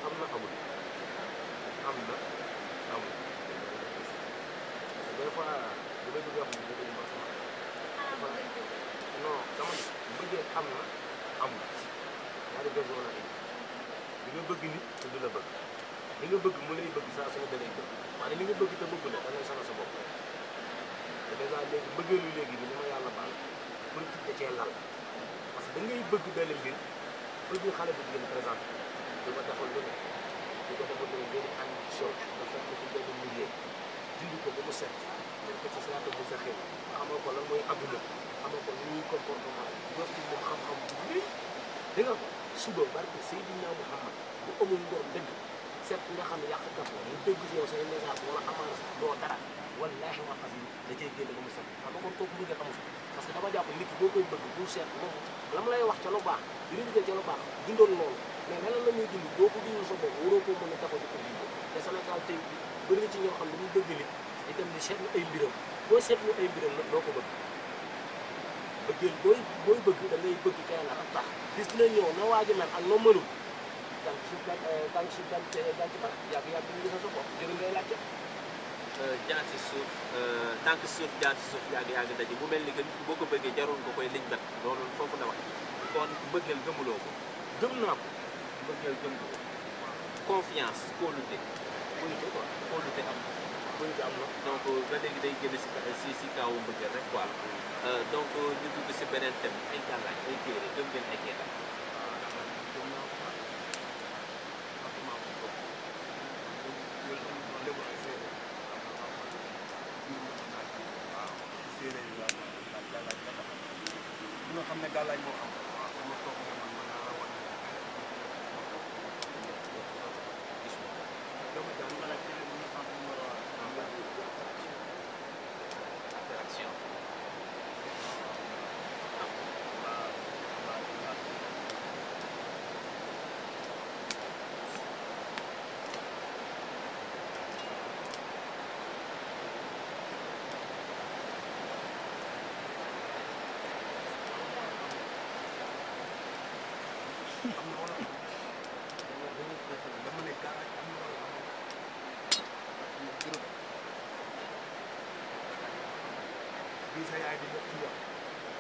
am na amul am na amul des fois bu dee bëgg wax ni dëgg ma sama non dama ne bëggee am na amul ñaari version la indi li nga bëgg nit te du la bëgg li nga bëgg mu lay bëgg saa su ne da lay bëgg waaye li nga bëgg te bëgg la da ngay sonal sa bopp te dèjà léegi bëggeelu léegi bi ni ma yàlla baal politique da cee lal parce que da ngay bëgg benn mbir bëgg xale bu jigéen présenté di ko defal lu ne di ko defal lu ne ngeen di ambition nga fekk ci benn milieu dindi ko ba mu set dañ ko ci salaata bu sa xel xamal ko lan mooy adduna xamal ko ni ñuy comportement jox ci moom xam-xam bu lii di nga ko suba barke Seydina Muhammad bu amul ngor dëgg seet nga xam ne yàqkat la mu dégg si yow say message wala amaana sax doo dara wallaahi wa xasim da cay génne ba mu set xam nga kon kooku bëggee amu fi parce que dama jàpp nit ki boo koy bëgg bu seet moom la mu lay wax ca lu baax di liggéey ca lu baax dundoon loolu mais leneen la muy dund doo ko dundul sa bopp waroo koo mën a taxaw di ko dund te Sénégal tey bëri na ci ñoo xam ne dañuy bëgg nit di dem di seetlu ay mbiram boo seetlu ay mbiram nag doo ko bëgg bëggeel booy bëgg da ngay bëgg kay la ak tax gis dina ñëw na waaj a mel ak noo mënul tànk suuf tànk suuf daan ci tax yàgg ñu gis sa bopp jëri ngay laajte jaan si suuf tànk suuf jaan si suuf yàgg daje mu mel ni que boo ko bëggee jarul nga koy liñ bet loolu foofu la wax kon bëggeel gëmuloo ko gëm naa ko bëggeel gëm ko confiance kóolute quoi kóolute am na kóolute am na donc ba léegi day génn si kaawu mbëggeel rek quoi donc ñu dugg si beneen thème ay gàllaaj ay téere gëm ngeen ay keetam nga xam ne gàllaaj moo am sama toog ne man mën naa la wan dama daan nga laaj télé bu ñu xam numéro interaction dama ne gàllaaj am na wala amul bii sa yaay di def ci yow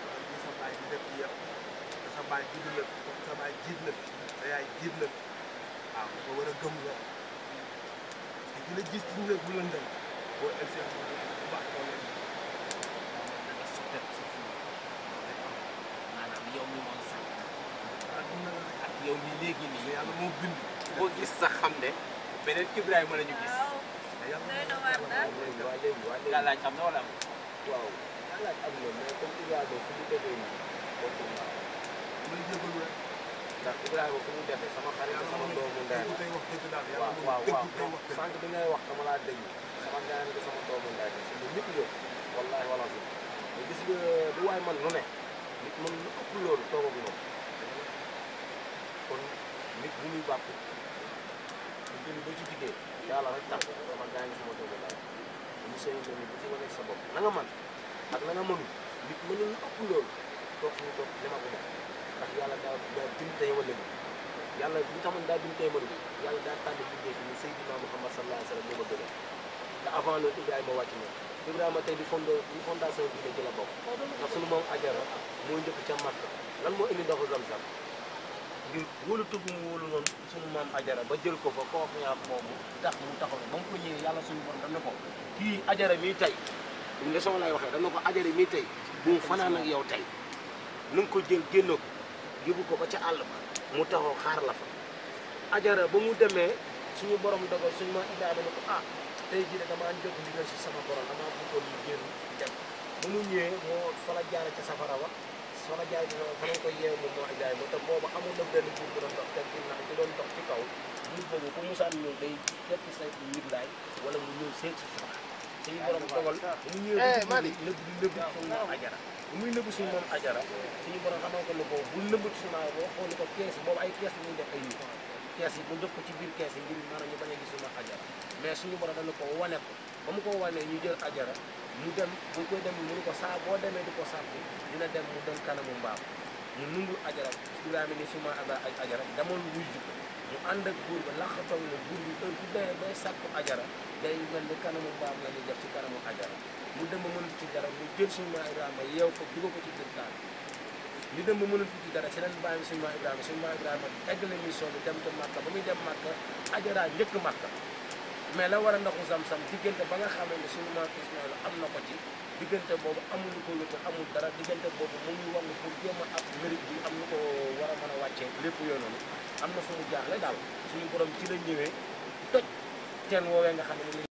wala bii sa baay di def ci yow te sa baay jiitu la fi sa baay jiit la fi sa yaay jiit la fi waaw nga war a gëm lool parce que ki la gis ci ñu bu lëndëm boo elsee bu baax koo leen danga soppeeku sa fi maanaam yow mi moom sax ak yow mi léegi nii yàlla moo bind boo gis sax xam ne beneen Ibrahima la ñu gis gàllaaj am na wala am waaw gàllaaj am na mais comme Ibrahima fu ñu defee nii bokk naa muy jégalu rek ndax Ibrahima fu ñu defee sama xarit sama doomu ndey dëgg tey wax dëgg daal yàlla waaw moom waaw dëgg waaw tey wax dëgg sànq bi ngay wax dama laa dégg sama gaañ bi sama doomu ndey la sama nit yow wallaahi wala si mais gis nga du waay man lu ne nit man lu ëpp loolu toog ak moom kon nit bu muy bàpp bu jëli ba ci jigéen yàlla rek tax sama gaañ sama doomu ndey mu sëy na ni bu ci wane sa bopp na nga man ak na nga mënul nit mënul lu ëpp loolu toog suñu toog li ma ko def ndax yàlla daa bind tey wala mu yàlla li tax man daa bind tey mënul yàlla daa tànn liggéey fi ni Seydina Muhammad sallallahu alayhi wa sallam moo ma gënal te avant loolu Ibrahima wàcc na Ibrahima tey di fondation bi ci la bokk ndax suñu moom ajara moo njëkk ca Makka lan moo indi ndoxu Zamzam ngir wóolu tugg mu wóolu noonu suñu maam ajara ba jël ko fa confiance boobu tax mu taxaw ne ba mu ko ñëwee yàlla suñu borom dam na ko kii ajara mii tey duñ la sama lay waxee dam na ko ajara mii tey bu mu fanaan ak yow tey na nga ko jël génn ko yóbbu ko ba ca àll ba mu taxaw xaar la fa ajara ba mu demee suñu borom dogal suñu maam Ibrahima ne ko ah tey jii de damaa jóg ndigal si sama borom damaa bëggoon mu génn dem ba mu ñëwee moo fa la jaare ca safara wa fa la jaare ci fa lañ koy yeew moom moo Ibrahima te boobu amoon na benn buur bu doon dox te ginnaaw ci doon dox ci kaw buur boobu ku musaan ñëw day fekk say nit laay wala mu ñëw seet si fa suñu borom dogal bu mu ñëwee nëbb di nëbb suñu moom ajara bu muy nëbb suñu moom ajara suñu borom xamal ko ne ko bu nëbb suñu boo xool ko kees boobu ay kees la ñuy def ay nit kees yi mu def ko ci biir kees yi ngir maanaam ñu bañ a gis suñu ajara mais suñu borom dana ko wane ko ba mu ko wanee ñu jël ajara mu dem bu koy dem mu ni ko saa boo demee di ko sàkku dina dem mu dem kanamu mbaam mu nungul ajara Ibrahima ni suma ajara demoon wuy ji mu ànd ak buur ba laxatoog ne buur bi heure bu dee day sàkku ajara day mel ni kanamu mbaam la ñuy def ci kanamu ajara mu dem ba mënut ci dara mu jël suma Ibrahima yeew ko dugal ko ci biir gaal li dem ba mënut ci dara ci leen bàyyi suma Ibrahima eggale mission bi dem te Màkka ba muy dem Màkka ajara njëkk Màkka mais la war a ndoxu Zamzam diggante ba nga xamee ne suñu maam Ismaïla am na ko ci diggante boobu amul lu ko lutu amul dara diggante boobu mu ngi wax pour jéem a ab mérite bi am lu ko war a mën a wàccee lépp yooyu noonu am na fu mu jaaxle daal suñu borom ci la ñëwee toj teen woowee nga xam ne